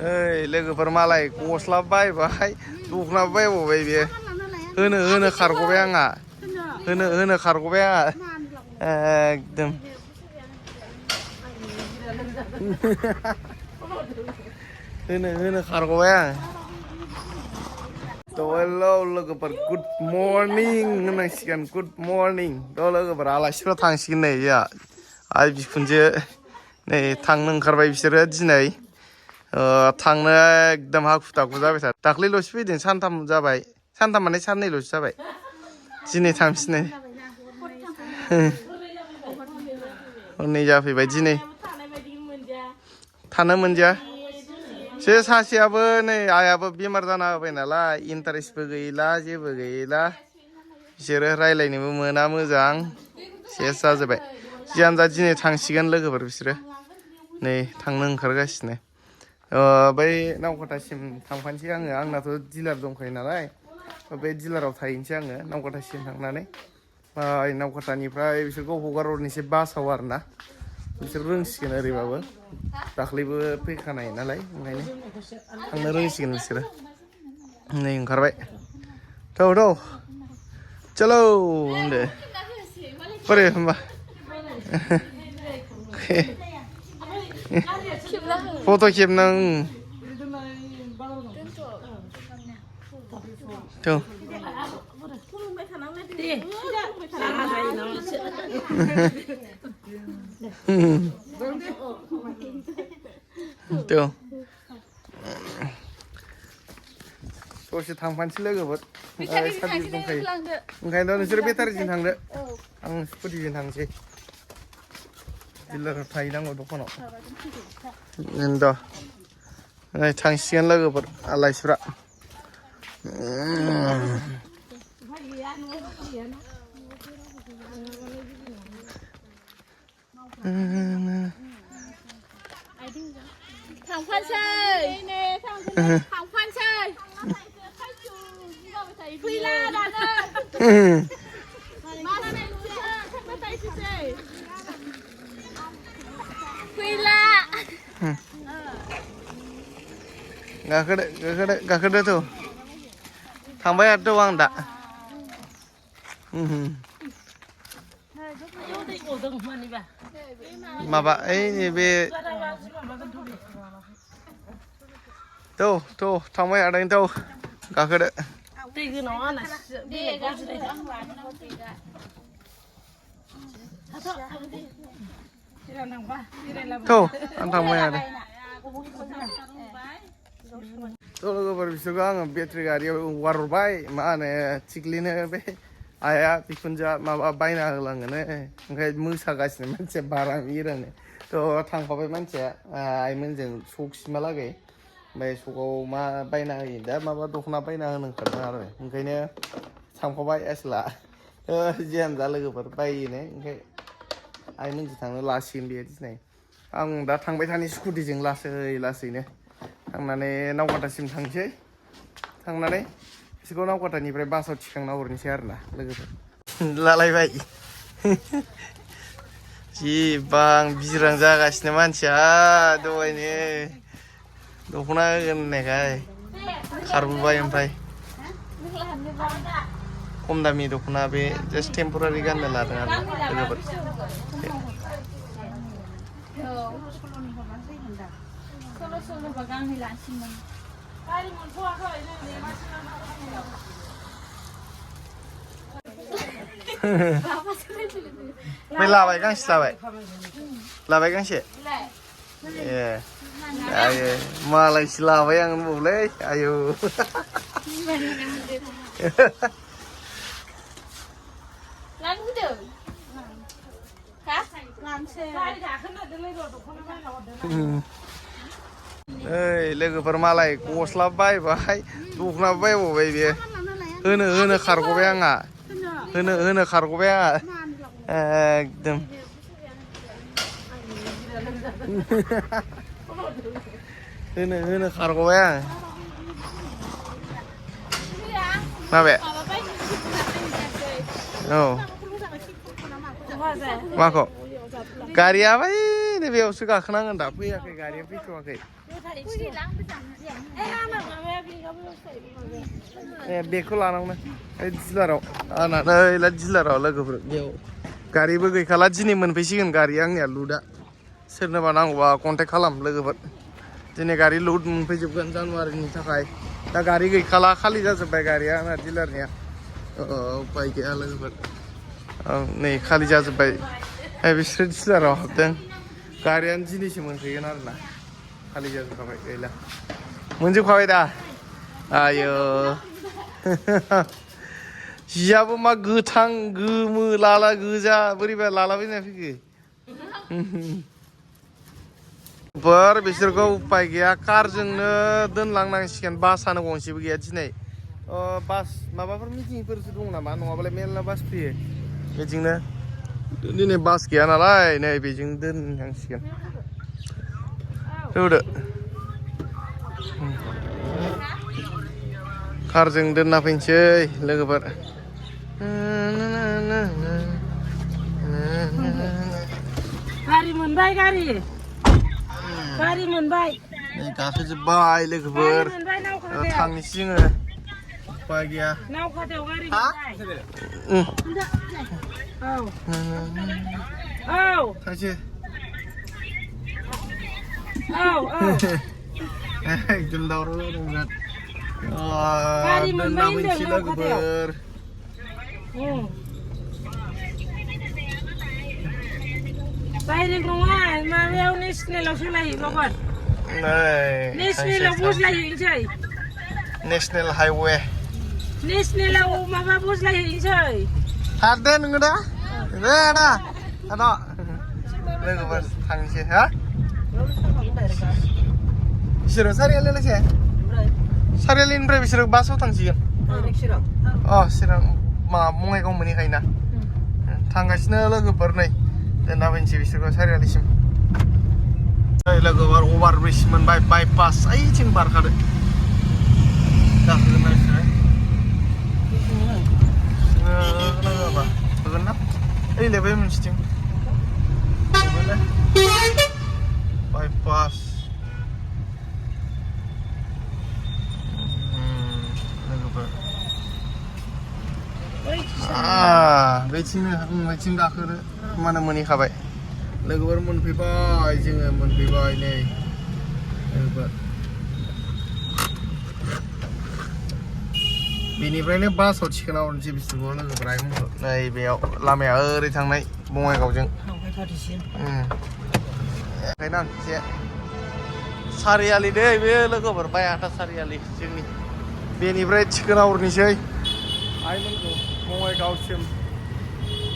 ओइ लोगोफोर मालाय गस्ला बायबाय दखना बायबावबाय बे होनो खारग'बाय आंहा होनो खारग'बाय आंहा एकदम होनो खारग'बाय आं थ' हेलौ लोगोफोर गुड मर्निं होननांसिगोन गुड मर्निं थ' लोगोफोर आलासिफ्रा थांसिगोन नै जोंहा आइ बिखुनजो नै थांनो ओंखारबाय बिसोरो दिनै थांनो एकदम हाखु दाखु जाबाय थादों दाख्लैल'सो फैदों सानथाम जाबाय सानथाम माने साननैल'सो जाबाय दिनै थांफिनो हरनै जाफैबाय दिनै थानो मोनदिया से सासेयाबो नै आइयाबो बेमार जाना होबाय नालाय इन्टारेस्टबो गैला जेबो गैला बिसोरो रायज्लायनोबो मोना मोजां सेस जाजोब्बाय जियानो जा दिनै थांसिगोन लोगोफोर बिसोरो नै थांनो ओंखारगासिनो बै नावकाटासिम थांफानोसै आङो आंनाथ' डिलार दंखायो नालाय बे डिलाराव थाहैनोसै आङो नावकाटासिम थांनानै नावकाटानिफ्राय बिसोरखौ हगार हरनोसै बासाव आरोना बिसोर रोंसिगोन ओरैबाबो दाख्लैबो फैखानाय नालाय ओंखायनो थांनो रोंसिगोन बिसोरो नै ओंखारबाय थौ चलो होनदो बोरै होमबा फट' खेबनां थौ ससे थांफानोसै लोगोफोर सार्भिस दंखायो ओंखायनोथ' नोंसोरो बेटारिजों थांदो आं स्कुटिजों थांसै डिलाराव थाहैनांगौ दखानाव बेनोथ' थांसिगोन लोगोफोर आलासिफ्रा फैला दानो फैला गाखोदो थ' थांबाय थ' आं दा माबा ओइ नैबे थ' थांबाय थादों थ' गाखोदो दै गोनां आंना थ' आं थांबाय थादों थ' लोगोफोर बिसोरखौ आङो बेटारि गारियाव हगारहरबाय मा होनो थिख्लिनो बे आइया बिखुनजोआ माबा बायना होलाङोनो ओमफ्राय मोसागासिनो मानसिया बारा एरानो थ' थांफाबाय मानसिया आइमोनजों सकसिमहालागै ओमफ्राय सकआव मा बायना होयो दा माबा दख'ना बायना होनो ओंखारदों आरो ओंखायनो थांफाबाय आसोला जियानो जा लोगोफोर बायोनो ओमफ्राय आइमोनजों थांनो लासिगोन बेयो दिनै आं दा थांबाय थानि स्कुटिजों लासैनो थांनानै नावकाटासिम थांसै थांनानै बिसोरखौ नावकाटानिफ्राय बासाव थिखांना हरनोसै आरोना लोगोफोर लालायबाय जि बां बिरां जागासिनो मानसिया दहायनो दख'ना होगोन होननायखाय खारबोबाय ओमफ्राय खम दामि दख'ना बे जास्ट टेम्परारि गाननो लादों आरो लोगोफोर ओमफ्राय लाबाय गांसे लाबाय गांसे ए आयो मालायसो लाबाय आं होनबावलै आयौ ओइ लोगोफोर मालाय गस्ला बायबाय दखना बायबावबाय बे होनो खारग'बाय आंहा होनो खारग'बाय आंहा एकदम होनो खारग'बाय आं माबे औ माखौ गारिया बै नैबेयावसो गाखोनांगोन दा फैयाखै गारिया फैथ'वाखै बेगखौ लानांगौ ओइ डिलाराव आंना नै डिलाराव लोगोफोर बेयाव गारिबो गैखाला दिनै मोनफैसिगोन गारिया आंनिया लुदा सोरनोबा नांगौबा कन्टेक्ट खालाम लोगोफोर दिनै गारि लुद मोनफैजोबगोन जानुवारिनि थाखाय दा गारि गैखाला खालि जाजोब्बाय गारिया आंना डिलारनिया उपाय गैया लोगोफोर नै खालि जाजोब्बाय बिसोर डिलाराव हाबदों गारियानो दिनैसो मोनफैगोन आरोना खालि जाजोबखाबाय गैला मोनजोबखाबाय दा आयो जियाबो मा गोथां गोमो लाला गोजा बोरैबा लालाबायना फैखो बिसोरखौ उपाय गैया कारजोंनो दोनलांनांसिगोन बासआनो गंसेबो गैया दिनै बास माबाफोर मिटिंफोरसो दं नामा नङाबालाय मेरला बास फैयो बेजोंनो दिनै बास गैया नालाय नै बेजों दोननांसिगोन होदो कारजों दोनना फैनोसै लोगोफोर गारि मोनबाय गारि मोनबाय गाखोजोब्बाय लोगोफोर थांनोसै जोङो उपाय गैया नावखाथायाव गारि मोनबाय थांसै एकदम दावराव जादों बिराद दोनना फैनोसै लोगोफोर डाइरेक्ट नङा माबायाव नेसनेलाव सोलायो बाबार नेसनेलाव बसलायहैनोसै नेसनेल हाइवे नेसनेलाव माबा बसलायहैनोसै हादे नोङो दा दे आदा आदा लोगोफोर थांसै हा बिसोरो सारियालियालासे सारियालिनिफ्राय बिसोरो बासाव थांसिगोन चिरां माबा बङाइगाव मोनहैखायोना थांगासिनो लोगोफोर नै दोनना फैनोसै बिसोरखौ सारियालिसिम लोगोफोर अभार ब्रिज मोनबाय बाइपास ओइथिं बारखादों गाखोगोन ना बिसोरो नाङाबा होगोन ना ओइलाय बै मोनसेथिं बाइपास बेथिं गाखोनो मानो मोनहैखाबाय लोगोफोर मोनफैबाय जोङो मोनफैबाय नै लोगोफोर बेनिफ्रायनो बासाव थिखोना हरनोसै बिसोरखौ लोगोफोर आइमोनखौ नै बेयाव लामाया ओरै थांनाय बङाइगावजों ओंखायनो आं एसे सारियालि दै बे लोगोफोर बायाथा सारियालि जोंनि बेनिफ्राय थिखोना हरनोसै आइमोनखौ बङाइगावसिम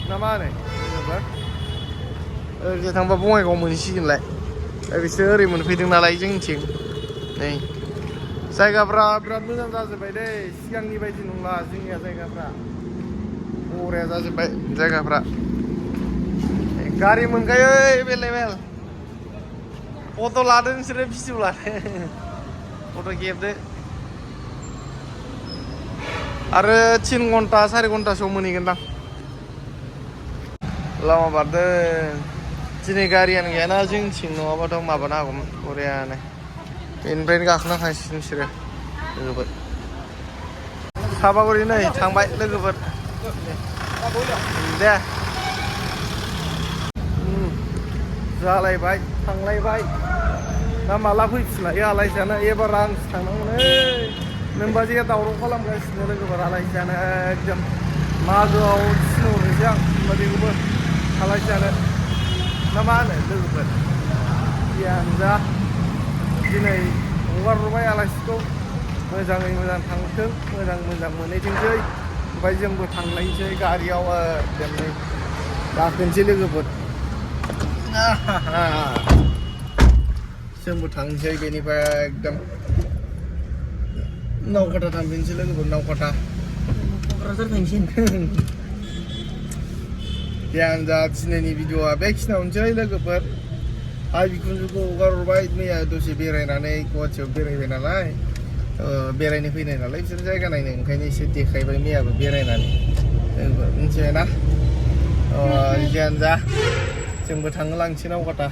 ना मा होनो लोगोफोर ओरैजा थांबा बङाइगाव मोनहैसिगोनलाय बिसोर ओरै मोनफैदों नालाय जोंनिथिं नै जायगाफ्रा बिराद मोजां जाजोब्बाय दै सिगांनि बायदि नंला जोंनिया जायगाफ्रा बरिया जाजोब्बाय जायगाफ्रा गारि मोनखायो एभेलेबेल फट' लादो नोंसोरो भिडिअ लादो फट' खेबदो आरो 3 घन्टा 4 घन्टासोआव मोनहैगोनदां लामा बारदों दिनै गारियानो गैयाना जोंथिं नङाबाथ' माबानो हागौमोन बरियानो बेनिफ्रायनो गाखोना थांसिगोन बिसोरो लोगोफोर सापागुरि नै थांबाय लोगोफोर दे जालायबाय थांलायबाय दा माला फैफिनलायो आलासि जानो एबार आंसो थांनांगौनै नोंबा जे दावराव खालामगासिनो लोगोफोर आलासि जानो एकदम मागोआव थिनहरनोसै आं होनबा बेखौबो आलासि जानो ना मा होनो लोगोफोर जियानो जा दिनै हगारहरबाय आलासिखौ मोजाङै मोजां थांथों मोजां मोनहैथोंसै ओमफ्राय जोंबो थांलायनोसै गारियाव एकदम गाखोनोसै लोगोफोर जोंबो थांसै बेनिफ्राय एकदम नावकाटा थांफिनसै लोगोफोर नावकाटा क'क्राझार थांसै जियानो जा दिनैनि भिडिअआ बेखिनियावनोसै लोगोफोर आइ बिखुनजोखौ हगारहरबाय मैया दसे बेरायनानै गुवाहाटियाव बेरायबाय नालाय बेरायनो फैनाय नालाय बिसोर जायगा नायनो ओंखायनो एसे देखायबाय मैयाबो बेरायनानै मिथिबायना जियानो जा जोंबो थांलांसै नावकाटा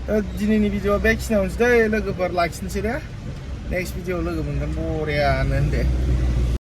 दिनैनि भिडिअआ बेखिनियावनोसै दे लोगोफोर लाखिनोसै दे नेक्स्ट भिडिअआव लोगो मोनगोन बरियानो दे